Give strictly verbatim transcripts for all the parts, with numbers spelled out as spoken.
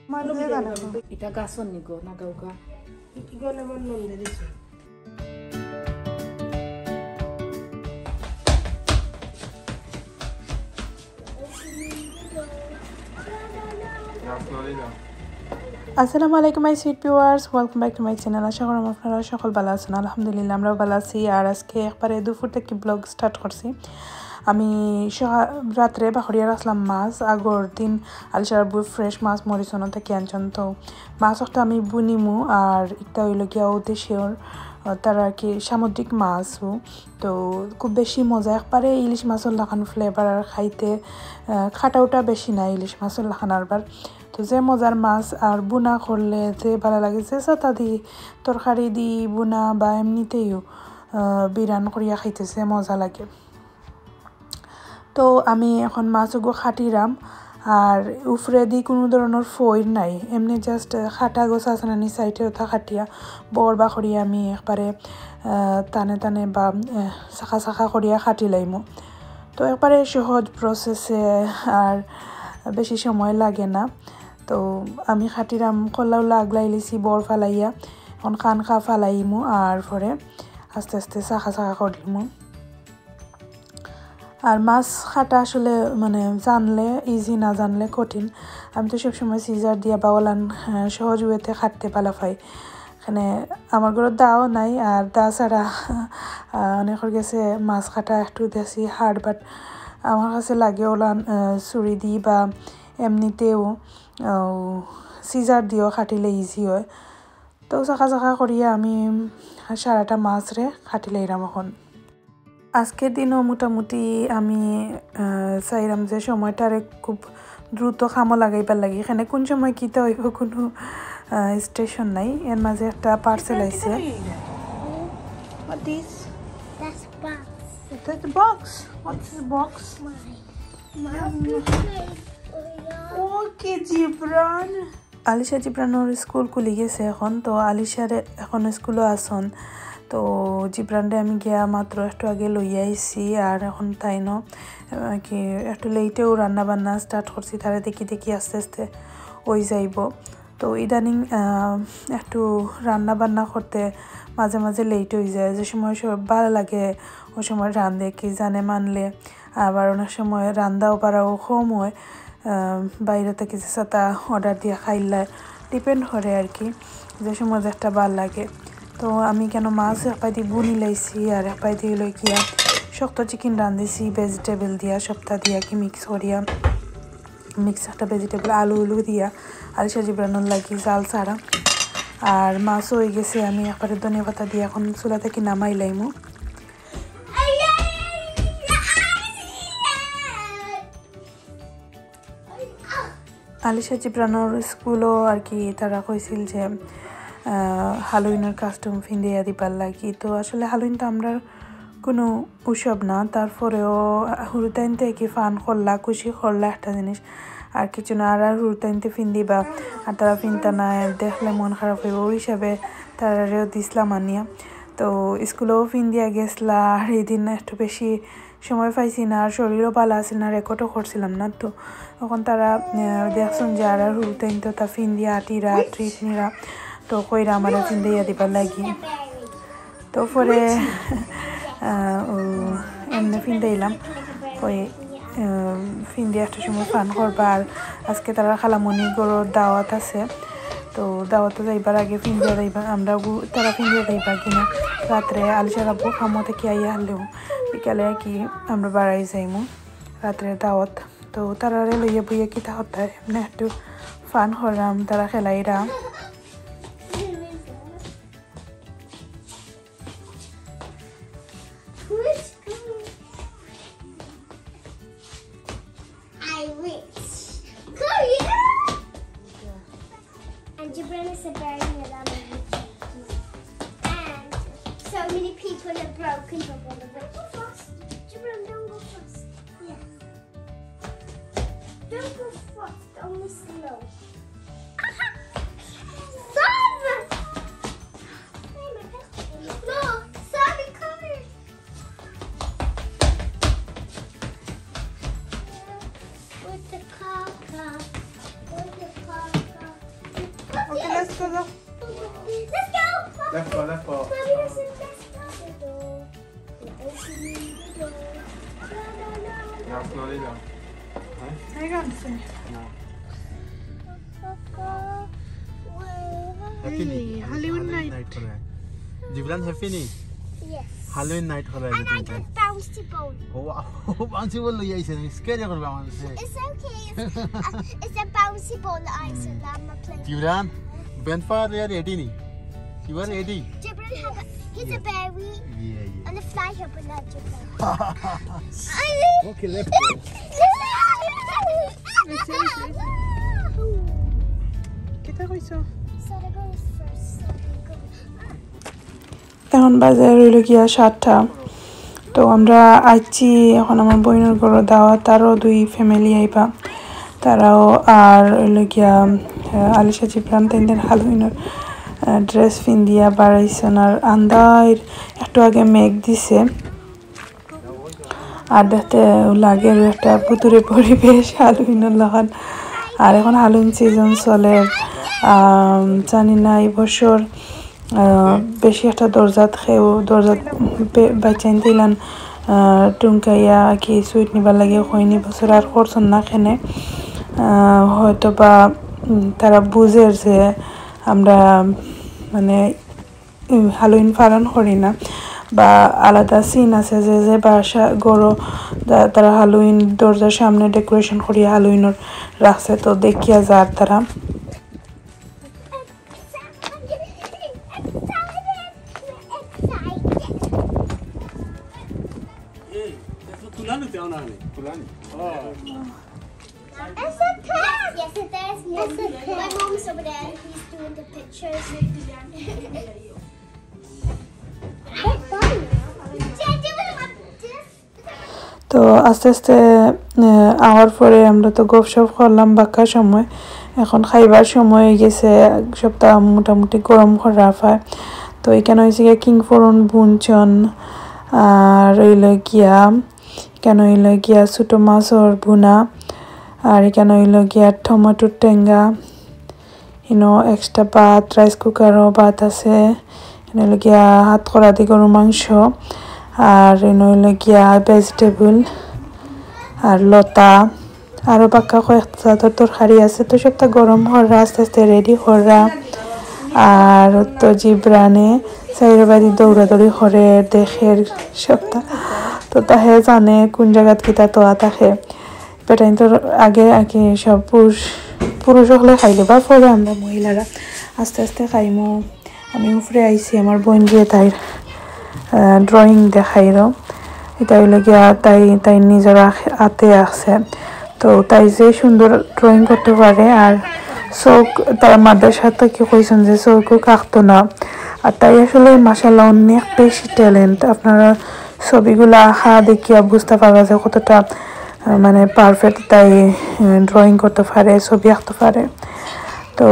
এটা গাছর নিগো না গাউকা? আসসালামু আলাইকুম my sweet viewers, welcome back to my channel। আশা করি আপনারা সকল ভালা আছইন। আলহামদুলিল্লাহ, আমরাও ভালা আছি। আর আজকে একবারে দুপুর থাকি vlog start করছি। আমি সকা-, রাত্রে বাখরিয়া রাখলাম মাছ, আগর দিন আলিশার আব্বু fresh মাছ মরিচন থাকি আনছইন। তো মাছ একটা আমি বুনিমু, আর একটা অইলো গিয়া ও দেশর, আহ, তারা আর কি সামুদ্রিক মাছও। তো খুব বেশি মজা, একবারে ইলিশ মাছর লাখান flavour, আর খাইতে, আহ, খাটাউটা বেশি না ইলিশ মাছর লাখান আরবার। তো যে মজার মাছ আর বুনা করলে যে ভালা লাগে, যে সাতা দি তরকারি দি বুনা বা এমনিতেও, আহ, বিরান করিয়া খাইতে যে মজা লাগে। তো আমি এখন মাছগু কাটিরাম, আর উপরেদি কুনু ধরনর ফইর নাই, এমনে just কাটা গছ আছে না নি, side-এ ওটা কাটিয়া বড় বাখরিয়া আমি একবারে, আহ, টানে টানে বা, আহ, চাকা চাকা করিয়া কাটি লাইমু। তো একবারে সহজ process-এ, আর বেশি সময় লাগে না। তো আমি কাটিরাম কল্লাউলা আগলাই লিছি বড় ফালাইয়া, এখন কানকা ফালাইমু, আর পরে আস্তে আস্তে চাকা চাকা করিমু। আর মাছ কাটা আসলে মানে জানলে easy, না জানলে কঠিন। আমি তো সবসময় scissor দিয়া বা ওলান, আহ, সহজ way-তে কাটতে ভালা পাই। এখানে আমার ঘরো দাও নাই, আর দা ছাড়া, আহ, অনেকের গেছে মাছ কাটা একটু দেশি hard, but আমার কাছে লাগে ওলান, আহ, ছুরি দি বা এমনিতেও, আহ, scissor দিও কাটিলে easy হয়। তো চাকা চাকা করিয়া আমি সারাটা মাছরে কাটি লাইরাম এখন। আজকের দিনও মোটামুটি আমি, আহ, চাইরাম যে সময়টারে খুব দ্রুত কামো লাগাইবার লাগি। এখানে কোন সময় কিতা অইবো কুনু, আহ, station নাই। এর মাঝে একটা parcel আইছে। What this? That's box. That's the box. What's the box? Mine. Mine. Okay, Gibran. Alisha জিবরানর স্কুল খুলি গেছে এখন, তো আলিশারে এখন স্কুলো আছইন। তো জিবরানরে আমি গিয়া মাত্র একটু আগে লইয়া আইছি, আর এখন তাইনও, আহ, কি একটু late-এও রান্না বান্না start করছি, তারে দেখি দেখি আস্তে আস্তে অই যাইবো। তো ইদানিং, আহ, একটু রান্না বান্না করতে মাঝে মাঝে late অই যায়, যে সময় সব ভালা লাগে ওই সময় রান্ধে কি জানে মানলে, আবার অনেক সময় রান্দাও বাড়াও কম হয়। আহ, বাইরে থাকি যে সাতা order দিয়া খাইলে depend করে আর কি, যে সময় যেটা ভালা লাগে। তো আমি কেন মাছ এক পাইদি বুনি লাইছি, আর এক পাইদি লই গিয়া শক্ত chicken রান্ধিছি vegetable দিয়া, সবটা দিয়া কি mix করিয়া, mix একটা vegetable, আলু উলু দিয়া, আলিশা জিবরানর লাগি জাল ছাড়া। আর মাছও অই গেছে, আমি একবারে ধনিয়া পাতা দিয়া এখন চুলা থাকি নামাই লাইমু। আলিশা জিবরানর স্কুলো আর কি তারা কইছিল যে, আহ, Halloween-র costume ফিন্দিয়া দিবার লাগি। তো আসলে Halloween তো আমরার কুনু উৎসব না, তারপরেও হুরুতাইন্তে কি fun করলা, খুশি করলা একটা জিনিস, আর কিছু না। আর, আর হুরুতাইন্তে ফিন্দিবা, আর তারা ফিনতা না, দেখলে মন খারাপ অইবো, ওই হিসাবে তারারেও দিছলাম আনিয়া। তো স্কুলেও ফিন্দিয়া গেছলা, আর এই দিন একটু বেশি সময় পাইছি না, আর শরীরও ভালা আছিল না, record-ও করছিলাম না। তো এখন তারা, আহ, দেখছইন যে আর, আর হুরুতাইন্তে তা ফিন্দিয়া আটিরা, treat নিরা, তো কইরা আমারে ফিন্দিয়া দিবার লাগি। তো পরে, আহ, ও, এমনে ফিন্দাইলাম। ওই, আহ, ফিন্দে একটা সময় fun করবা। আর আজকে তারা খালামণি ঘরর দাওয়াত আছে। তো দাওয়াতে যাইবার আগে ফিন্দে যাইবা, আমরা গু-, তারা ফিন্দে যাইবা কিনা। রাত্রে আলিশার আব্বু কামো থাকি আইয়া হারলেও বিকালে আর কি আমরা বাড়াই যাইমু। রাত্রে দাওয়াত। তো তারারে লইয়া বইয়া কিতা হতা, এমনে একটু fun করলাম, তারা খেলাইরা। Who's coming? I wish. Come here. And Jibran is a very alarming. And so many people have broken the wall. Don't go fast. Jibran, don't go fast. Yeah. Don't go fast, only slow. Sam! Look, Sam is coming! With the car, car. With the car, car. Let's go. Let's go, let's go. Mommy, let's go. Let's go. We're opening the door. No, no, no, no. Last lolly now. Huh? Hang on, sir. No. Happy নি? Hey, Halloween night. Night করে। জিবরান, happy নি? Yes. Halloween night করে। And I get bouncy ball. O, O bouncy ball লই আইছে, scary করবে আমার। It's okay. It's, uh, it's a bouncy ball. I said I'm not playing. Jibran, Ben Farah ready নি? You are ready? Jibril have a, he's a berry. Yeah, yeah. And a fly helper like Jibril. Okay, let's go. কিতা কইছো? So the girl is first, so we go. এখন বাজে রইল গিয়া সাতটা। তো আমরা আইছি এখন আমার বইনর ঘরো দাওয়াত, আরও দুই family আইবা, তারাও আর হইল গিয়া, আহ, আলিশা জিবরান তাইনদের Halloweenর, আহ, dress পিন্দিয়া বাড়াইছন। আর আন্দাইর একটু আগে মেঘ দিছে, আর দেখতে লাগে একটা ভুতুড়ে পরিবেশ Halloweenর লাখান। আর এখন Halloween season চলে, আম, জানি না এই বছর, আহ, বেশি একটা দরজাত কেউ দরজাত বে-, বাচ্চাইন দিলান, আহ, টুনকাইয়া কি sweet নিবার লাগে হয়নি বছর আর করছন না কেনে। আহ, হয়তো বা, উম, তারা বুঝের যে আমরা মানে, উম, Halloween পালন করি না বা আলাদা scene আছে যে, যে বাসা ঘরো তা-, তারা Halloween দরজার সামনে decoration করিয়া Halloweenর রাখছে, তো দেখিয়া যার তারা। এই, দেখো, তুলানি দেও না আমি। তুলানি? ও। It's a cat. Yes, it is. It's a cat. My mom's over there. He's doing the pictures. They're doing like this. তো আস্তে আস্তে, আহ, আওয়ার পরে আমরা তো গপশপ করলাম বাক্কা সময়। এখন খাইবার সময় অই গেছে, সবটা মোটামুটি গরম করা পায়। তো এখানো অইছে গিয়া কিং ফরন ভুনছন, আর অইল গিয়া, এখানো অইল গিয়া ছোটো মাছর ভুনা, আর এখানো অইল গিয়া টমেটোর টেঙ্গা। ইনো extra ভাত, rice cookerও ভাত আছে। ইনো অইল গিয়া হাতকরা দি গরু মাংস, আর ইনো অইল গিয়া vegetable, আর লতা, আরও বাক্কা কয়েক জাতর তরকারি আছে। তো সবটা গরম কররা, আস্তে আস্তে ready কররা। আর তো জিবরানে চাইরোবায়দি দৌড়াদৌড়ি করের, দেখের সবটা। তো তাহে জানে কোন জাগাত কিতা থওয়া থাকে। বেটাইন্তর আগে আর কি সব পুরুষ, পুরুষ অকলে খাইলে বা পরে আমরা মহিলারা আস্তে আস্তে খাইমু। আমি উপরে আইছি, আমার বইন গিয়া তাইর, আহ, drawing দেখাইরো। ইটা অইল গিয়া তাই, তাই নিজর আখ-, আতে আঁকছে। তো তাই যে সুন্দর drawing করতে পারে, আর চউখ, তারা মাদ্রাসা থাকি কইছন যে চউখ আঁকতো না। আর তাই আসলে মাশাআল্লাহ অনেক বেশি talent। আপনারা ছবিগুলা আঁকা দেখিয়া বুঝতা পারবা যে কতটা, আহ, মানে perfect তাই, আহ, drawing করতে পারে, ছবি আঁকতে পারে। তো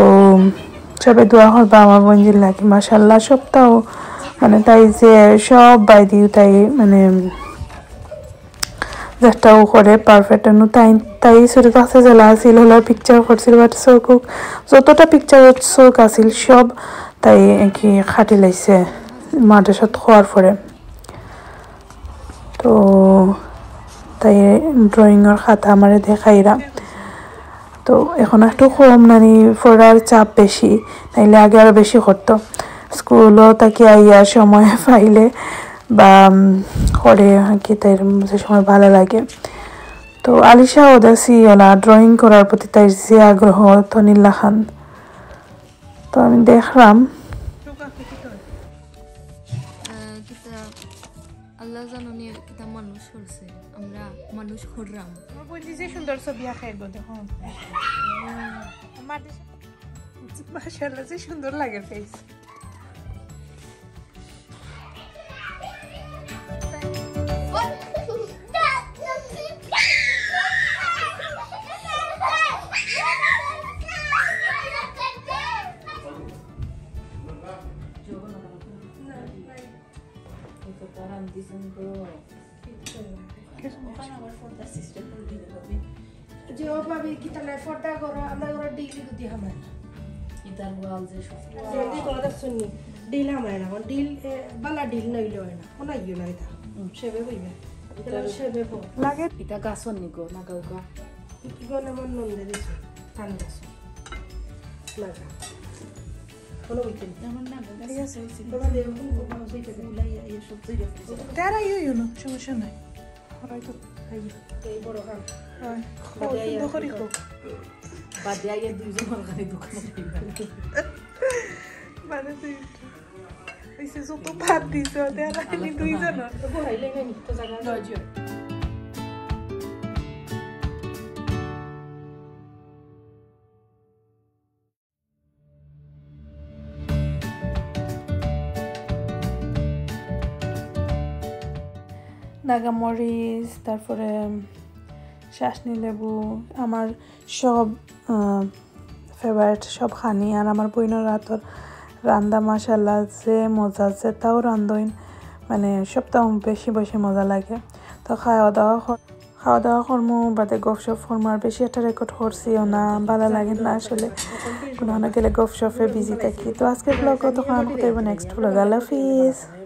সবে দোয়া করবা আমার বইনজির লাগি। মাশাআল্লাহ সবটাও মানে তাই যে সব বায়দিউ তাই মানে যেটাও করে perfect। নু তাই, তাই ছোট থাকতে যেলা আছিল হলো picture করছিল, but চউখ যতটা picture চউখ আছিল সব তাই কি খাটি লাইছে মাদ্রাসাত হওয়ার পরে। তো তাই drawingর খাতা আমারে দেখাইরা। তো এখন একটু কম নানি পড়ার চাপ বেশি, নাইলে আগে আরো বেশি করতো। স্কুলও থাকি আইয়া সময় পাইলে বা, উম, করে আর কি তাই যে সময় ভালো লাগে। তো আলিশাও দেখছি ওলা drawing করার প্রতি তাই যে আগ্রহ তো নীলাখান। তো আমি দেখলাম। আহ, কিতা, আল্লাহ জানো নি কিতা মানুষ করছে, আমরা মানুষ করলাম। আমার বইনজি যে সুন্দর ছবি আঁকে গো, দেখো। আমার দেশে মাশাআল্লাহ যে সুন্দর লাগে face। ওখানে আমার ফোনটা সিস্টেম করে দিতে হবে। যে ও ভাবি, কিতা লাই পর্দা করো, আমরা করো ডেইলি দুধি হামাই। ইতার ওয়াল যে সব। জলদি করা দেখছো নি? ডিল আমার না, ডিল, এ, বালা ডিল না অইলে অয় না। কোন ইয়ে লাগে তা? হুম। সেবে বইবে। ইতার সেবে বল। লাগে। ইতা গাছর নি গো, নাগা উগা। ইগো আমার নন্দে দিছে, কান গাছ। নাগা। কোনো বুঝতে নেই। আমার নাগা গাছ। ঠিক আছে। তোমার এরকম কোথাও সেই খেতে। উলাই, এই সব তৈরি হয়ে গেছে। তারা ইয়ে ইয়ে না, সমস্যা নাই। হয়তো। এই বড় কান। হয়। বাদে আইয়া সুন্দর করি কি হোক। বাদে আইয়া দুইজন হল খালি দোকানে খাইবা। মানে তুই, এই যে যত ভাত দিছে, ওতে আর আমি দুইজন। তো বড়াইলে নাই, তো জায়গা জয় জয়। নাগামরিচ, তারপরে চাশনি লেবু, আমার সব, আহ, ফেভারিট সব খানি। আর আমার বইনর রাতর রান্দা মাশাআল্লাহ যে মজা, যেটাও রান্ধইন, মানে, সবটাও বেশি বেশি মজা লাগে। তো খাওয়া দাওয়া কর-, খাওয়া দাওয়া করমু, বাদে গপশপ করমু। আর বেশি একটা রেকর্ড করছিও না, ভালা লাগে না আসলে। কোনো কোনো গেলে গপশপে বিজি থাকি। তো আজকের ব্লগ অতখান, কথা অইবো নেক্সট ব্লগ। আল্লাহ হাফিজ।